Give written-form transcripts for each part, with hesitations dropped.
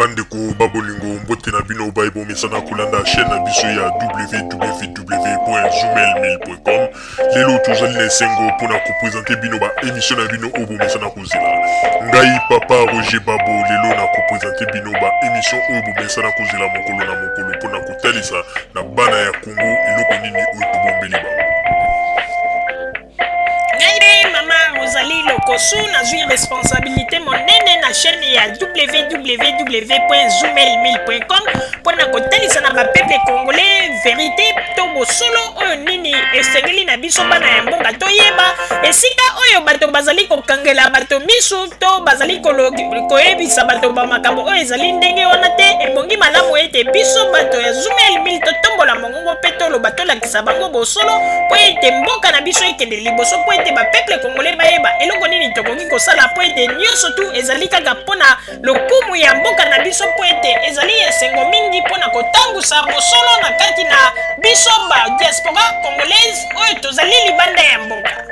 Bandeko ba bolingo, mbote na bino baye bomesana kolanda chaîne na biso ya www.zoomail1000.com. Lelo tozali na esengo mpona kopresente bino ba émission na bino oyo bomesana kozela. Ngai papa Roger Babo, lelo na kopresente bino ba émission oyo bomesana kozela mokolo na mokolo mpona kotalisa na bana ya Congo eloko nini oyo tobombeli bango. Ngai nde mama Rosalie Lokosu, nazwi responsabilité monene na chaîne ya www.zoomail1000.com mpo na kotalisa na bapeuple congolais verité to bosolo oyo nini esengeli na biso bana ya mboka toyeba esika oyo bato bazali kokangela bato misu to bazali koyebisa bato bamakambo oyo ezali ndenge wana te. Ebongi malamu ete biso bato ya Zoomail 1000 totombola mongongo mpe toloba, tolakisa bango bosolo mpo ete mboka na biso ekende liboso, mpo ete bapeuple congolais bayeba eloko nini tokoki kosala, mpo ete nyonso tu ezali kaka mpo na lokumu ya mboka na biso, mpo ete ezali esengo mingi mpo na kotangusa bosolo na kati na biso ba diaspora congolaise oyo tozali libanda ya mboka.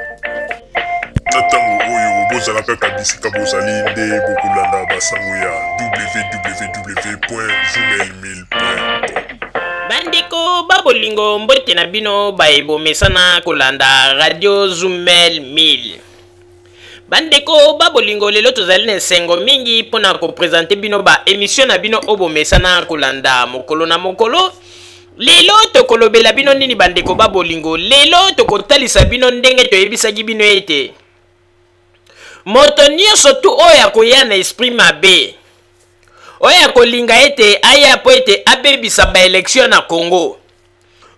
Na ntango oyo bozala kaka bisika bozali nde bokolanda basango ya www.zoomail1000.com. Bandeko ba bolingo, mbote na bino baye bomesana kolanda radio Zumel 1000. Bandeko ba bolingo, lelo tozali na esengo mingi mpona kopresente bino ba emission na bino oyo bomesana kolanda mokolo na mokolo. Lelo tokolobela bino nini bandeko ba bolingo? Lelo tokotalisa bino ndenge toyebisaki bino ete moto nyonso tu oyo akoya na esprit mabe, oyo akolinga ete aya mpo ete abebisa baelektio na Congo,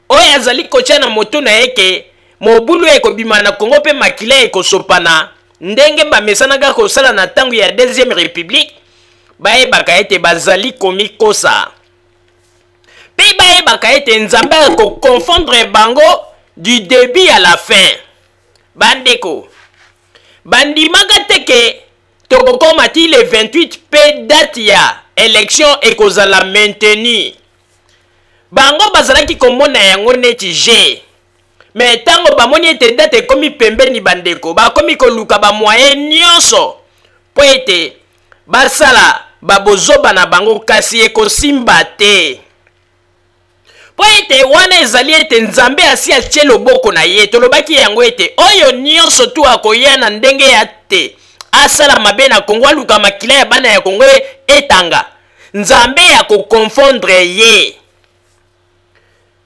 oyo azali kotya na motu na ye ke mobulu ekobima na Congo mpe makila ekosopana ndenge bamesanaka kosala na ntango ya Deuxième République, bayebaka ete bazali komikosa mpe bayebaka ete Nzambe akoconfondre bango du début à la fin. Bandeko, bandimaka te ke tokokoma ti le 28 mpe date ya election ekozala maintenue. Bango bazalaki komona yango neti jeu, me ntango bamoni ete date ekomi pembeni, bandeko bakomi koluka bamoyen nyonso mpo ete basala babozoba na bango, kasi ekosimba te, mpo ete wana ezali ete Nzambe asi atie loboko na ye. Tolobaki yango ete oyo nyonso tu akoya na ndenge ya te asala mabe na Kongo, aluka makila ya bana ya Kongo etanga, Nzambe akokonfondre ye.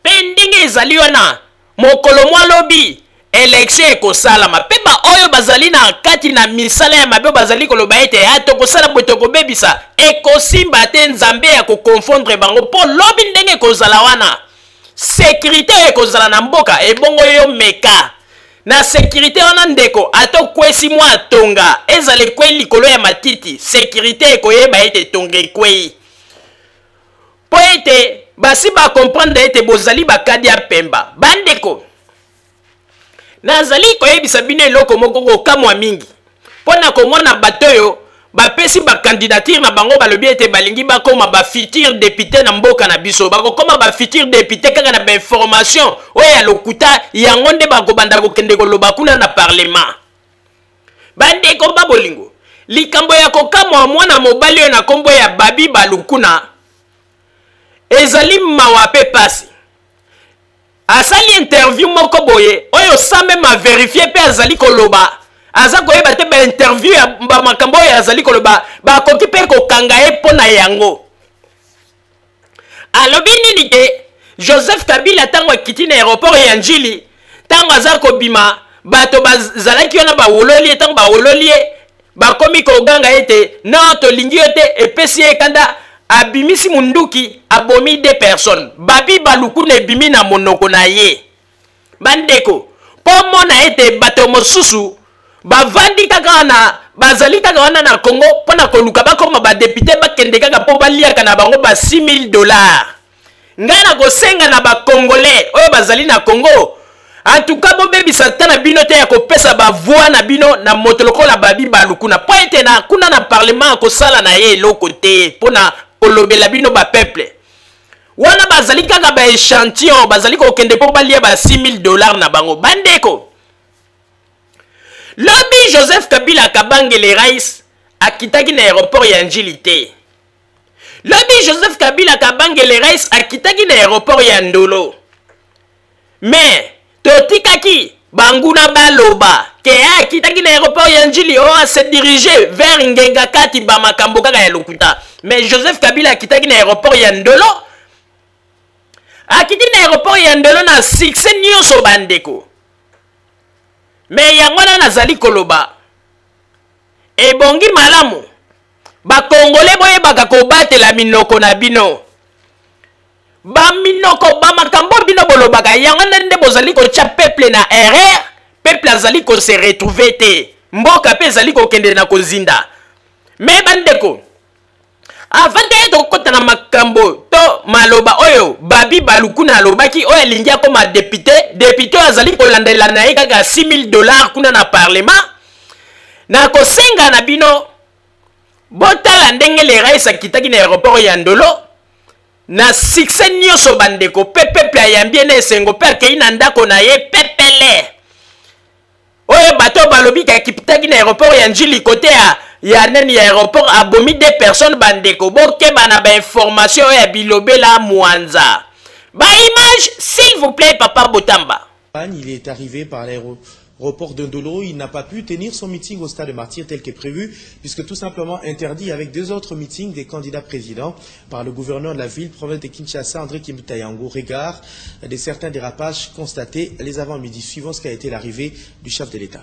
Mpe ndenge ezali wana, mokolo mwa lobi election ekosalama, mpe baoyo bazali na kati na misala ya mabe bazali koloba ete a tokosala boye, tokobebisa, ekosimba te. Nzambe ya kokonfondre bango, mpo lobi ndenge ekozala wana, sekurite oyo ekozala na mboka, ebongo yo meka na sekurite wana ndeko, ata okwesi mwa tonga ezala ekwei likolo ya matiti, sekurite ekoyeba ete tonga ekwei, mpo ete basi bakomprendre ete bozali bakadi ya pemba. Bandeko, nazali koyebisa bino eloko moko kokamwa mingi mpo na komona bato oyo bapesi bakandidatire na bango, balobi ete balingi bakoma bafutur député na mboka na biso. Bakokoma bafutur député kaka na bainformation oyo ya lokuta, yango nde bakobanda kokende koloba kuna na parlement. Bandeko ba bolingo, likambo ya kokamwa, mwana mobali oyo na nkombo ya Babi Balukuna, ezali mawa mpe pasi. Asali interview moko boye oyo sans même averifier, mpe azali koloba, aza koyeba te bainterview ya bamakambo oyo azali koloba, bakoki mpe kokanga ye mpo na yango. Alobi nini? Ke Joseph Kabila, ntango akiti na aéroport ya Njili, ntango aza kobima, bato bazalaki wana bawololi ye. Ntango bawololi ye, bakomi koganga ete non, tolingi yo te. Epesi ye kanda, abimisi munduki, abomi deux personnes. Babi Balukuna ebimi na monoko na ye. Bandeko, mpo mona ete bato mosusu bavandi kaka wana, bazali kaka wana na Congo mpo na koluka bakoma badepute, bakende kaka mpo baliaka na bango ba 6000 dollars. Ngai nakosenga na bacongolais oyo bazali na Congo, en tout cas bobebisa ta na bino te ya kopesa bavoi na bino na moto lokola Babi Balukuna, mpo ete na kuna na parlement akosala na ye eloko te mpo na kolobela bino bapeuple wana. Bazali kaka baéchantillon, bazali kokende mpo balia ba 6000 dollars na bango. Bandeko, lobi Joseph Kabila Kabangele Rais akitaki na aéroport ya Njili te. Lobi Joseph Kabila Kabange le Rais akitaki na aéroport ya Ndolo. Mais totikaki banguna baloba ke akitaki na aéroport ya Njili oyo oh, se diriger vers Ngenga kati ba makambo kaka ya lokuta. Mais Joseph Kabila akitaki na aéroport ya Ndolo, akiti na aéroport ya Ndolo na succès nyonso bandeko. Mais yango wana nazali koloba ebongi malamu bakongole boyebaka kobatela minoko na bino. Baminoko bamakambo bino bolobaka yango nde nde bozali kotya peuple na erreur. Peuple azali kose retrouver te, mboka mpe ezali kokende na kozinda. Me bandeko, avant te tokokɔta na makambo to maloba oyo Babi Balukuna alobaki, oyo alingi akoma député, député oyo azali kolandela na ye kaka 6000 $ kuna na parlement, na kosenga na bino botala ndenge le rais akitaki na aéroport ya Ndolo na succès nyonso bandeko, mpe peuple ayambi ye na esengo mpe akei na ndako na ye pepele. Oyo bato balobi akitaki na aéroport ya Njili kote ya nani ya aéroport abomi deux personnes. Bandeko, bokeba na bainformation oyo ya bilobela mwanza. Baimage, s'il vous plaît, papa Botamba. Il est arrivé par l'aéroport de Ndolo. Il n'a pas pu tenir son meeting au stade de Martyr tel que prévu, puisque tout simplement interdit avec deux autres meetings des candidats présidents par le gouverneur de la ville, province de Kinshasa, André Kimbuta Yango, regard de certains dérapages constatés les avant-midi suivant ce qu'a été l'arrivée du chef de l'État.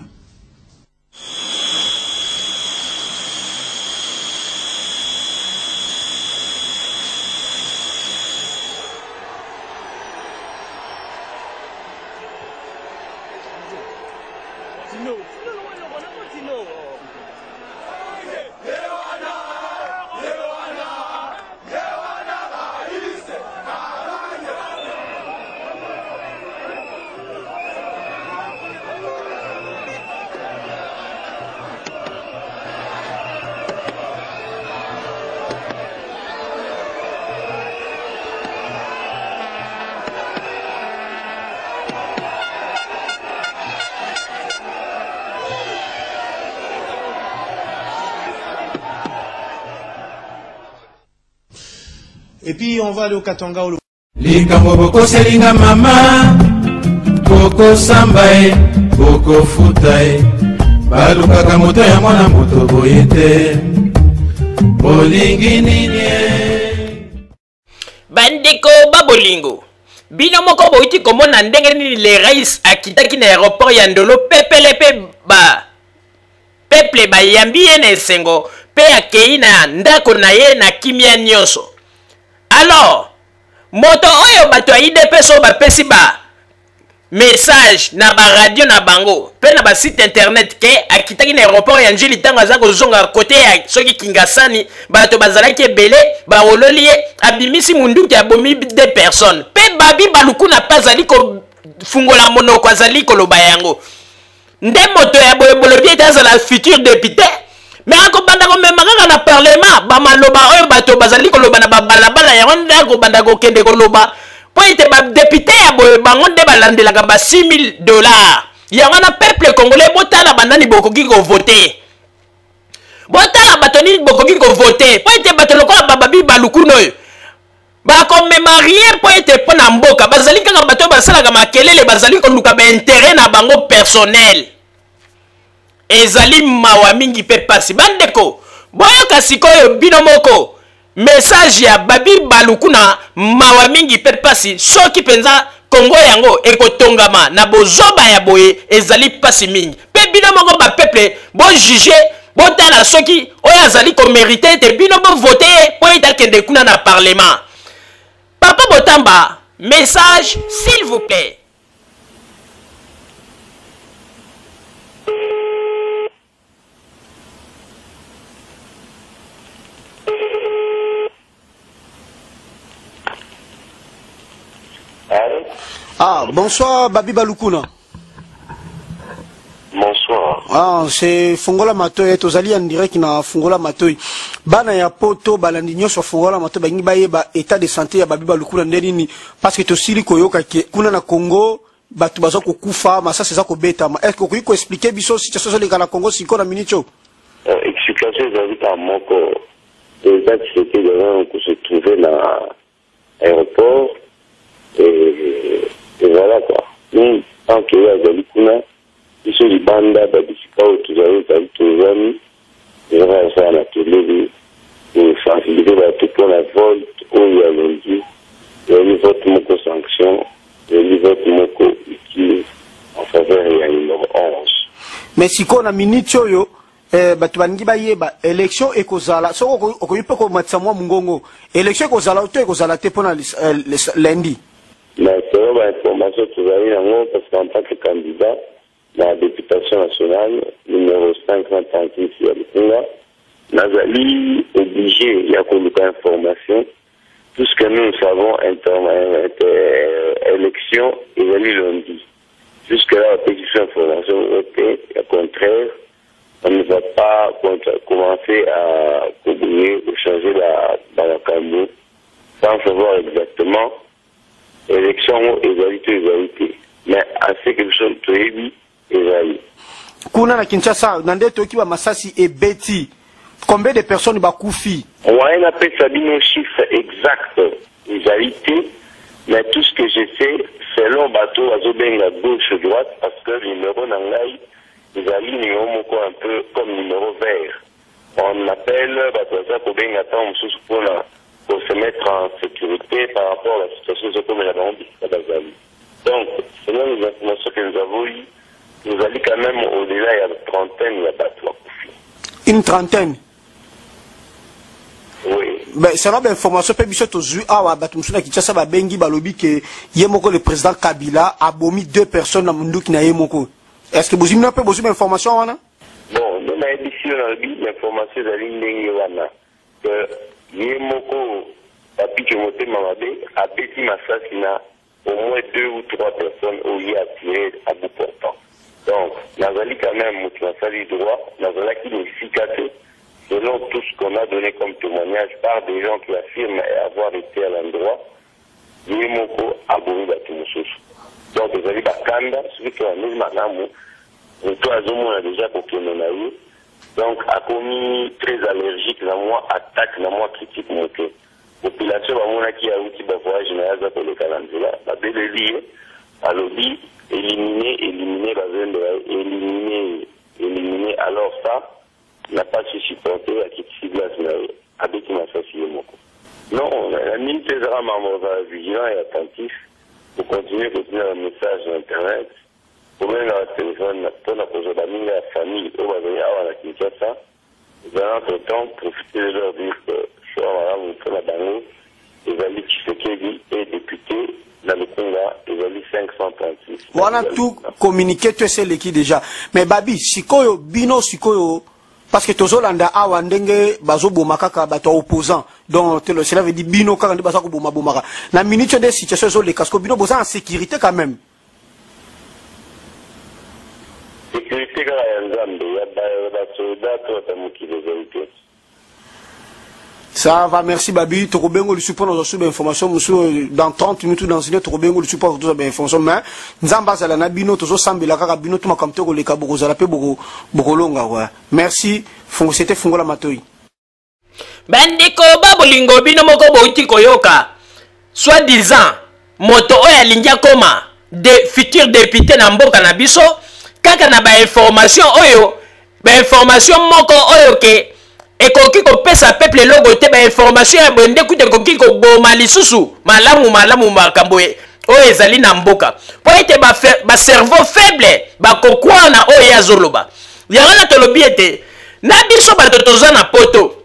Et puis on va aller au Katanga où le Likambo bokoselinga mama, bokosamba ye, bokofuta ye. Balukaka moto ya mwana moto boye te. Bolingi nini ye? Bandeko babolingo, bino moko boyiti komona ndenge nini le rais akitaki na aéroport ya Ndolo pepele mpe ba peuple bayambi ye na esengo mpe akei na ndako na ye na kimia nyonso. Alors moto oyo bato ya UDPS oyo bapesi ba message na baradio na bango mpe na basite internet ke akitaki na aéroport ya Njili, ntango aza kozonga kote ya soki Kingasani, bato bazalaki ebele, bawololi ye, abimisi munduki, abomi deux personnes. Mpe Babi Balukuna mpe azali kofungola monoko, azali koloba yango. Nde moto ya boye bolobi ete azala futur député, me akobanda komema kaka na parlement bamaloba oyo bato bazali koloba na babalabala. Yango nde akobanda kokende koloba, mpo ete badéputé ya boye bango nde balandelaka ba 6000 $. Yango wana, peuple congolais, botala banani bokoki kovote, botala bato nini bokoki kovote, mpo ete bato lokola bababi Balukuna oyo bakomema rien mpo ete mpo na mboka. Bazali kaka bato oyo basalaka makelele, bazali koluka baintérêt na bango personnel. Ezali mawa mingi mpe pasi. Bandeko, boyoka sikoyo bino moko message ya Babi Balukuna. Mawa mingi mpe pasi soki mpenza Kongo yango ekotongama na bozoba ya boye, ezali pasi mingi. Mpe bino moko bapeuple bojuge, botala soki oyo azali komérite ete bino bovote ye mpo ete akende kuna na parlement. Papa Botamba, message, s'il vous plaît. Allô? Ah, bonsoir Babi Balukuna. Bonsoir. Ah, c'est Fungola Matoy, tozali en direct na Fungola Matoy. Bana ya poto balandi nyonso Fungola Matoy bangi bayeba état de santé ya Babi Balukuna nde nini, parce que tosili koyoka ke kuna na Congo bato baza kokufa, masasi eza kobetama. Est-ce que okoki koexpliquer biso situation ezoleka na Congo sikoyo na minute oyo? Explication ezali kaka moko. Président Tshisekedi aza ko se trouver na aéroport et, et voilà quoi. Nous, tant que ye azali kuna, biso libanda ba bisika oyo tozali ezali tozwami ezaka kosala na kelele kosensibilize bato mpo na vote oyo ya lundi ezali vote moko sanction, ezali vote moko utile en faveur ya numéro 11. Mais sikoyo na minute oyo eh, bato balingi bayeba élection ekozala soki okoki mpe komatisa mwa mongongo, élection ekozala to ekozala te mpona lundi? Mais selon bainformation tozali nango, parce qu'en tant que candidat na députation nationale numéro 536 ya Lukunga, nazali obligé ya koluka information. Tout ce que nous savons, élection ezali lundi. Jusque là, bapesi biso information moko te ya contraire. On ne va pas commencer à kobouger, kochanger bamakambo sans savoir exactement élection yango ezali to ezali te. Mais à ce que biso toyebi, ezali. Kuna na Kinshasa, na nde toyoki bamasasi ebeti, combien de personnes bakufi? Moyen napesa bino chiffre exact ezali te, mais tout ce que je sais, selon bato bazobenga gauche droite, parce que numéro na ngai ezali numéro moko un peu comme numéro vert, on appelle, bato baza kobenga ntango mosusu mpona se mettre en sécurité par rapport à la situation ezokomela bango bisika bazali. Donc, selon les informations que nous avons eues, tozali quand même au-delà ya trentaine ya bato bakufi. Une trentaine? Oui. Ben, selon bainformation mpe biso tozwi awa, bato mosusu na Kinshasa babengi, balobi ke ye moko le président Kabila abomi deux personnes na munduki na ye moko. Est ce que bozwi bino mpe bozwi bainformation wana? Bon, nde nayebisi yo, nalobi information ezali ndenge wana ke ye moko Papike motema mabe abeti masasi na au moins deux ou trois personnes oyo ye atire à bout portant. Donc nazali quand même moto nasali droit, nazalaki na esika te. Selon tout ce qu'on a donné comme témoignage par des gens qui affirment avoir été à l'endroit, ye moko abomi bato mosusu. Donc ezali bakanda. Soki tolandeli malamu, moto azomona déjà kokende na ye, donc akomi très allergique na mwa attaque, na mwa critique moke. Population bamonaki auti bavoyage na ye, aza koleka na nzela, babeleli ye, alobi: "Éliminer, éliminer, bazembela, éliminer, éliminer." Alors ça n'a pas su supporter, akitisi glace na ye, abeti masasi ye moko. Non, la minute ezaka mambo ozala vigilant et attentif pour continuer kotinda ba message na internet, kobenga batelefone mpona kozwa baninga ya famille oyo bazali awa na Kinshasa. Ezala entre temps profiter de leur dire que choix malamu mpona bango ezali Tshisekedi et député na Lukunga ezali 536. Wana tout communiqué to eseleki déjà. Mais babi sikoyo, bino sikoyo, parce que tozolanda awa ndenge bazoboma kaka bato ya opposant, donc cela veut dire bino kaka nde baza kobomabomaka na minute nde situation ezoleka. Siko bino boza en sécurité quand même? Sécurité kaka ya Nzambe, ya basoda to ata mokili ezali te. Ça va, merci Babi. Tokobengo lisu mpona ozwa su bainformation mosusu dans 30 minutes ou dans une heure. Tokobengo lisu mpona tozwa bainformation. Mais Nzambe azala na bino, tozosambela kaka bino to makambo te koleka bokozala mpe bokolonga kwa. Merci, c'était Fungola Matoi. Bandeko ba bolingo, bino moko bouti koyoka soit disant moto oyo alingi akoma de futur député na mboka na biso, kaka na bainformation oyo, bainformation moko oyo ke ekoki kopesa peuple eloko te. Bainformation ya boye nde kuta ekoki koboma lisusu malamu malamu makambo oyo ezali na mboka, mpo ete bacerveau faible bakokwana na oyo ye azoloba. Yango na tolobi ete na biso bato toza na poto,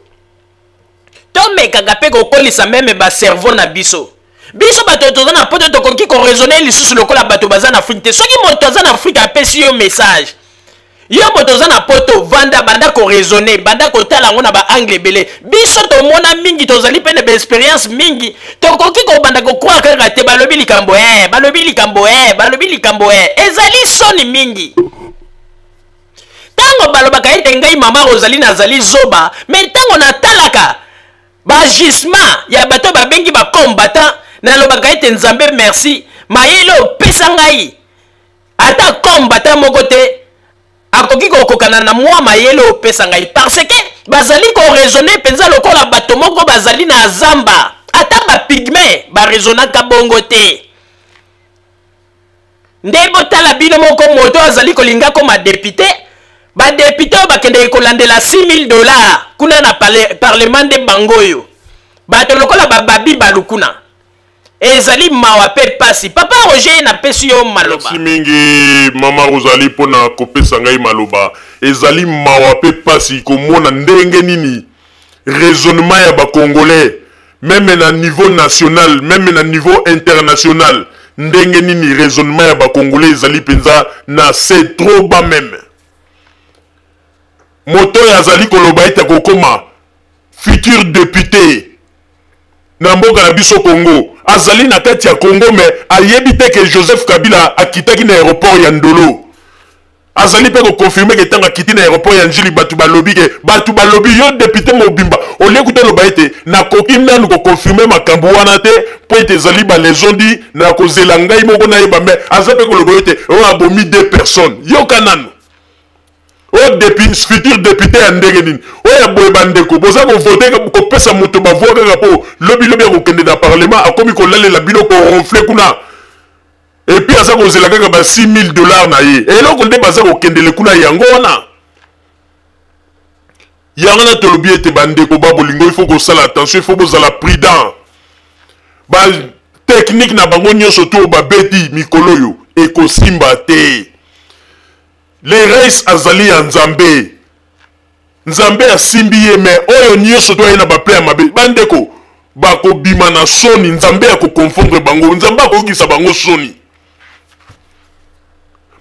tomekaka mpe kokolisa même bacerveau na biso. Biso bato toza na poto tokoki koraisonner lisusu lokola bato baza na Afrique te. Soki moto aza na Afrique apesi yo message, yo moto oza na poto, vanda, banda koraisonner, banda kotala yango na baangle ebele. Biso tomona mingi, tozali mpe na baexpérience mingi, tokoki kobanda kocroire kaka te balobi likambo e, balobi likambo e, balobi likambo e. Ezali soni mingi ntango balobaka ete ngai mama Rosalie nazali zoba. Mais ntango natalaka baagissement ya bato babengi bacombattant, nalobaka ete Nzambe merci, mayele opesa ngai, ata combattant moko te akoki kokokana na mwa mayele opesa ngai, parce que Bazali ko raisonner mpenza lokola bato moko bazali na zamba. Ata ba pygmee ba raisonnaka bongo te. Nde botala bino moko moto azali kolinga koma depute, ba depute oyo bakendeke kolandela 6000 dollars kuna na parlement nde bango oyo. Bato lokola ba Babi Balukuna. Ezali mawa pe pasi. Papa Roger napesi yo maloba. Merci mingi mama Rosalie pona kopesa ngai maloba. Ezali mawa pe pasi komona ndenge nini raisonnement ya ba congolais meme na niveau national meme na niveau international ndenge nini raisonnement ya ba congolais ezali penza na se trop bas meme. Moto oyo azali koloba ete akokoma futur depute na mboka na biso Congo azali na kati ya Congo mais ayebi te que Joseph Kabila akitaki na aeroport ya Ndolo. Azali pe ko confirmer que tango akiti na aeroport ya Ndjili batu balobi que batu balobi yo depute mobimba olie kuta oloba ete nakoki nanu ko confirmer makambo wana te po ete ezali ba les ont dit nakozela ngai moko nayeba mais aza pe koloba yo ete oyo abomi deux personnes. Yoka nanu. Oyo depuis futur depute ya ndenge nini? Oyo ya boye bandeko boza ko voter kopesa moto ba voix kaka po lobi lobi akokende na parlement akomi kolalela bino ko ronfler kuna et puis aza kozela kaka ba 6000 dollars na ye. Eloko nde baza kokendele kuna yango wana. Yango wana tolobi ete bandeko ba bolingo il faut kosala attention, il faut bozala prudent. Ba technique na bango nyonso to babeti mikolo oyo ekosimba te. Le Reis azali ya Nzambe. Nzambe asimbi ye mais oyo nioso to aye na ba plan ya mabe. Ba ndeko bakobima na soni, Nzambe ako confondre bango, Nzambe akoyokisa bango soni.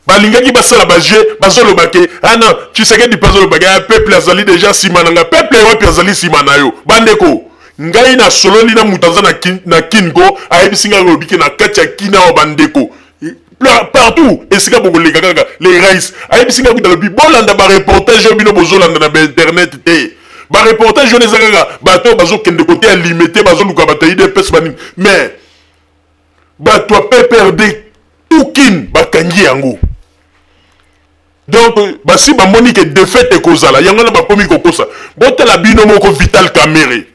Balingaki basala ba jeu, bazoloba ke ah non, Tshisekedi pe azoloba ke ah, peuple azali dejà sima na nga. Peuple wapi azali sima na yo? Ba ndeko, ngai na sololi na moto aza na kin, na kin ko ayebisi ngai alobi ke na kati ya kin awa ba ndeko partout esika bokoleka kaka le rais ayebisi ngai kuta alobi bolanda ba reportage oyo bino bozolanda na ba internet te ba reportage wana eza kaka bato oyo bazokende kote ya limete bazoluka bato ya idps banini mais bato ya pprd tukin bakangi yango donc basi bamoni ke defaite ekozala yango wana bakomi kokosa botala bino moko vital kamere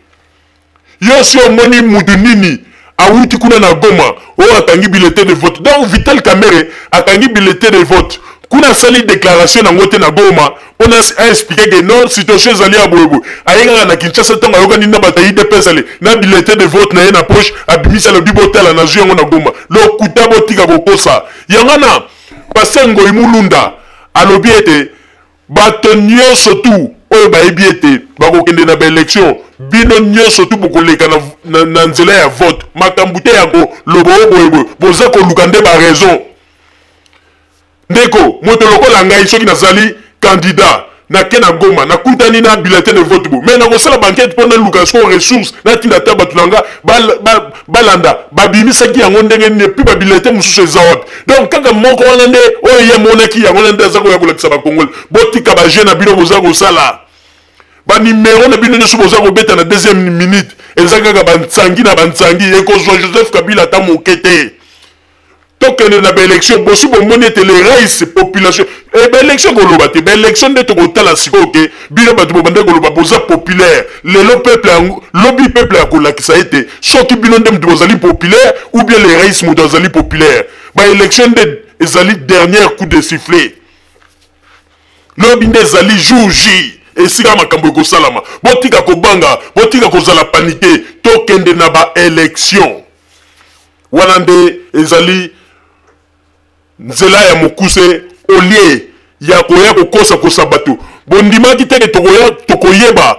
Yo si omoni mutu nini awuti kuna na Goma oyo akangi bulletin de vote. Donc Vital Kamerhe akangi bulletin de vote kuna asali declaration nango te na Goma pona a expliquer que non situation ezali ya boye boye. Aye kaka na Kinshasa tango ayokani na bato ya UDPS ale na bulletin de vote na ye na poche abimisi alobi botala nazwi yango na Goma. Lokuta botika kokosa. Yango wana Pasteur Ngoyi Mulunda alobi ete Bato nionso tout oyo bayebi ete bakokende na ba elections, bino nionso tout bokoleka na, na, na nzela ya vote. Makambo te ya koloba o boye boye, boza koluka nde ba raison. Ndeko, moto lokola ngai soki nazali candidat nake na Goma nakutani na bulletin de vote bo mais nakosala ba enquête mpo naluka sikoyo ressource natinda ata bato na nga balanda babimisaki yango ndenge nini epuis ba bulletin mosusu eza wapi. Donc kaka moko wana nde oyo ye amonaki yango wana nde aza koya kolakisa ba Congolais. Botika ba jeu na bino boza kosala. Ba numero na bino nyonso boza kobeta na deuxième minute eza kaka ba nsangi na ba nsangi ekozwa Joseph Kabila ata moke te. Tokende na ba election bosi bomoni ete le rais population e ba election koloba te ba election nde tokotala sikoyo ke bino bato bobandaki koloba boza populaire lelo peuple yango lobi peuple ya kolakisa ete soki bino nde moto bozali populaire ou bien le rais moto azali populaire ba election nde ezali dernière coup de sifflet lobi nde ezali jour J esika makambo ekosalama botika kobanga botika kozala panike tokende na ba election wana nde ezali nzela ya mokuse olie ya koya kokosa kosa bato bondimaki te ke tokoya tokoyeba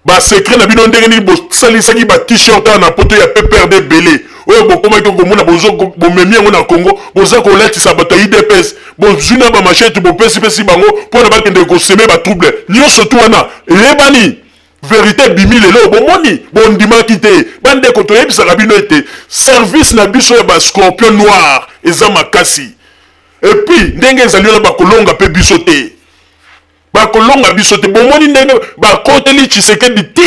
ba secret na bino ndenge nini bosalisaki ba t-shirt awa na poto ya PPRD ebele oyo bokomaki komona bozo bomemi yango na Congo boza kolatisa bato ya UDPS bozwi na ba machete bopesipesi bango mpo na bakende koseme ba trouble nyonso tu wana eyebani verite ebimi lelo bomoni bondimaki te bandeko toyebisaka bino ete service na biso ya ba scorpion noir eza makasi epuis ndenge ezali wana bakolonga mpe biso te bakolonga biso te bomoni ndenge bakoteli Tshisekedi ti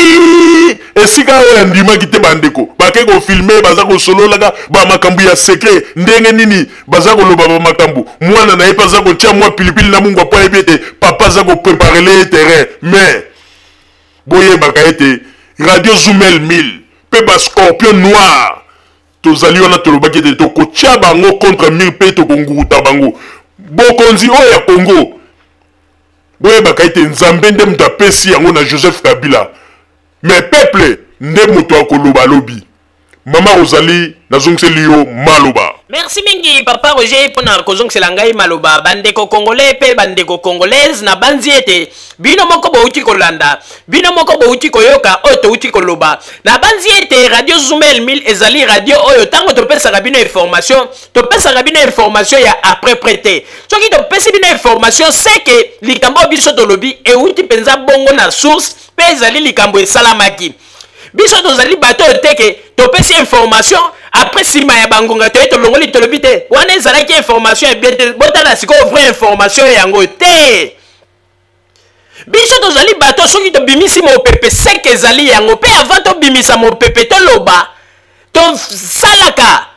esika oyo andimaki te bandeko bake kofilme baza kosololaka bamakambo ya secret ndenge nini baza koloba bamakambo mwana na ye mpe aza kotya mwa pilipili na mungwa mpo ayebi ete papa aza kopreparele ye terrain mais. Boyebaka ete Radio Zumel 1000 mpe ba Scorpion Noir tozali wana, tolobaki ete tokotia bango contre mur mpe tokonguruta bango. Bokonzi oyo ya Congo, boyebaka ete Nzambe nde moto apesi yango na Joseph Kabila, mais peuple nde moto akoloba lobi. Mama Rosalie, nazongiseli yo maloba. Merci mingi papa Roger pona kozongisela ngai maloba. Bandeko congolais pe bandeko congolaise, na banzi ete bino moko bouti kolanda, bino moko bouti koyoka oyo touti koloba. Na banzi ete Radio Zumel 1000 ezali radio oyo tango topesaka bino information, topesaka bino information ya après près te. Soki topesi bino information, c'est que likambo biso tolobi euti penza bongo na source pe ezali likambo esalamaki. Biso tozali bato oyo te ke topesi information après nsima ya bangonga toye tolongoli tolobi te wana ezalaki information ya bien te, botala sikoyo vraie information yango te. Biso tozali bato soki tobimisi mopepe seke ezali yango, mpe avant tobimisa mopepe toloba, tosalaka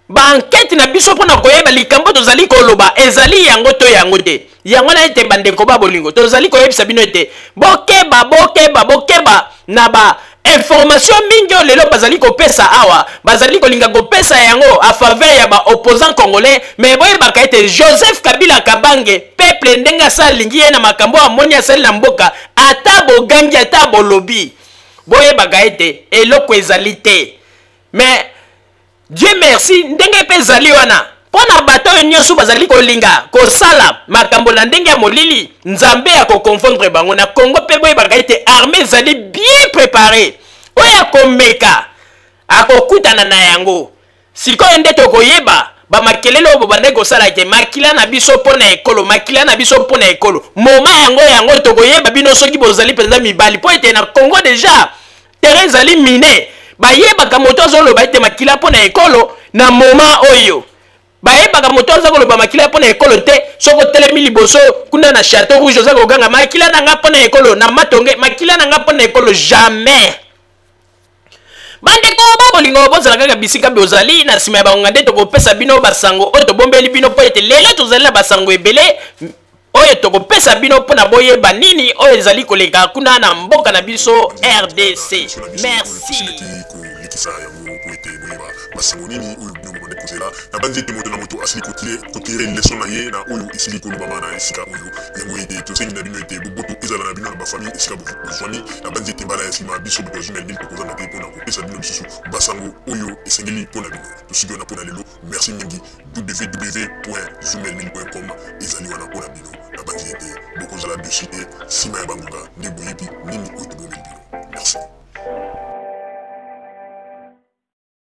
ba enquête na biso mpona koyeba likambo tozali koloba ezali yango to yango te. Yango na ete bandeko ba bolingo, tozali koyebisa bino ete bokeba, bokeba, bokeba na ba information mingi oyo lelo bazali kopesa awa, bazali kolinga kopesa yango a faveur ya ba opposants congolais. Mais boyebaka ete Joseph Kabila Kabange, peuple ndenge asalingi ye na makambo amoni asali na mboka, ata bogangi ata bolobi, boyebaka ete eloko ezali te. Mais Dieu merci, ndenge mpe ezali wana mpo na bato oyo nyonso bazali kolinga kosala makambo na ndenge ya molili, Nzambe akokonfondre bango na Congo. Mpe boyebaka ete armée ezali bien préparée, oyo akomeka akokutana na yango. Sikoyo nde tokoyeba bamakelele oyo bobandaki kosala ete makila na biso mpo na ekolo, makila na biso mpo na ekolo. Moma yango yango tokoyeba bino soki bozali mpenza mibali, mpo ete na Congo deja terrain ezali mine. Bayebaka moto azoloba ete makila mpo na ekolo na moma oyo, bayebaka moto aza koloba makila mpo na ekolo te. Soki otelemi liboso kuna na Chateau Rouge oza koganga makila na nga mpo na ekolo, na Matonge makila na nga mpo na ekolo, jamais. Bandeko ba bolingo, bozala kaka bisika bozali na nsima ya bangonga nde tokopesa bino basango oyo tobombeli bino, mpo ete lelo tozali na basango ebele oyo tokopesa bino mpo na boyeba nini oyo ezali koleka kuna na mboka na biso RDC. Merci. Kolekisa yango mpo ete boyeba basango nini oyo bino bobandaki kozela. Nabanzi ete moto na moto asili kotire leson na ye na oyo esili kolobama na esika oyo. Yango ete tosengi na bino ete boboto ezala na bino na bafamille esika bozwami. Nabanzi ete mbala ya nsima biso bato ya Zumel 1000 tokozanga te mpo na kopesa bino lisusu basango oyo esengeli mpo na bino. Tosuki wana mpo na lelo. Merci mingi. www.zumel1000.com ezali wana mpo na bino. Nabanzi ete bokozala dessus te nsima ya bangonga nde boyebi nini oyo tobombeli bino. Merci.